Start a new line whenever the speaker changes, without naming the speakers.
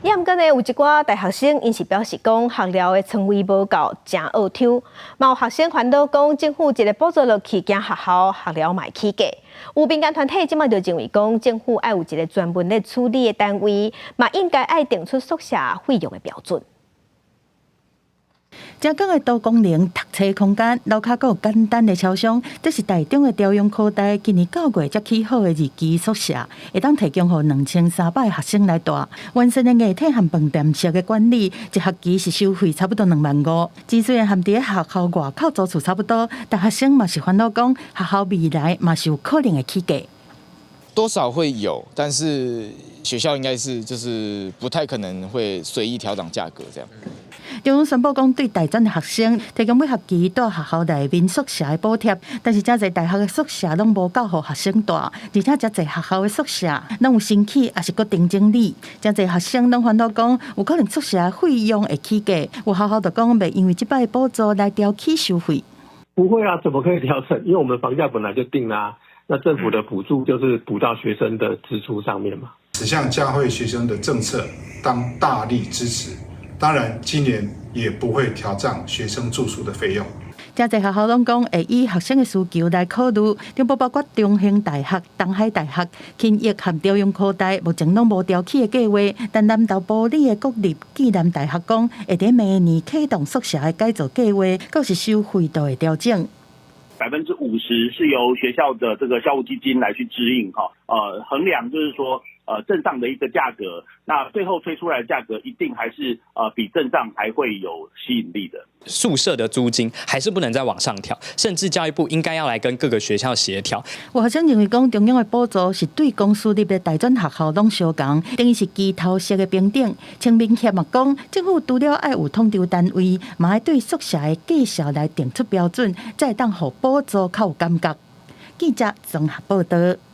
毋過呢，有一寡大學生𪜶是表示講，學寮的床位無夠，誠惡抽。嘛有學生煩惱講，政府一个補助落去，驚學校學寮嘛會起價。有民間團體這馬就認為講，政府愛有一个專門咧處理的單位，嘛應該愛定出宿舍費用的標準。
正港的多功能讀冊空間，樓跤閣有簡單的超商，這是台中的朝陽科大今年9月才起好的二期宿舍，會當提供予2300个學生來蹛。完善的硬體和飯店式的管理，一學期是收費差不多2萬5。錢雖然和佇咧學校外口租厝差不多，但學生嘛是煩惱講，學校未來嘛是有可能會起價。
多少會有，但是學校應該是就是不太可能會隨意調漲價格這樣。
中央宣布講，對大專的學生提供每學期蹛學校內面宿舍的補貼，但是誠濟大學的宿舍攏無夠予學生蹛，而且誠濟學校的宿舍攏有新起，抑是閣重整理，誠濟學生攏煩惱講，有可能宿舍費用會起價，有學校就講袂因為這擺補助來調起收費。
不會啊，怎麼可以調整？因為我們房價本來就定啦，那政府的補助就是補到學生的支出上面嘛。
此項嘉惠學生的政策，當大力支持。當然，今年也不會調漲學生住宿的費用。
誠濟學校攏講會以學生的需求來考慮，中部包括中興大學、東海大學、勤益和朝陽科大，目前攏無調起的計劃。但南投埔里的國立暨南大學講，會佇明年啟動宿舍的改造計劃，閣是收費都會調整。
50%是由學校的這個校務基金來去支應，哈，衡量就是說，鎮上的一個價格，那最後推出來的價格一定還是比鎮上還會有吸引力的。
宿舍的租金還是不能再往上調，甚至教育部應該要來跟各個學校協調。
有學生認為講，中央的補助是對公私立的大專學校攏相仝，等於是齊頭式的平等。青民協嘛講，政府除了愛有統籌單位，嘛愛對宿舍的價數來定出標準，才會當予補助較有感覺。記者綜合報道。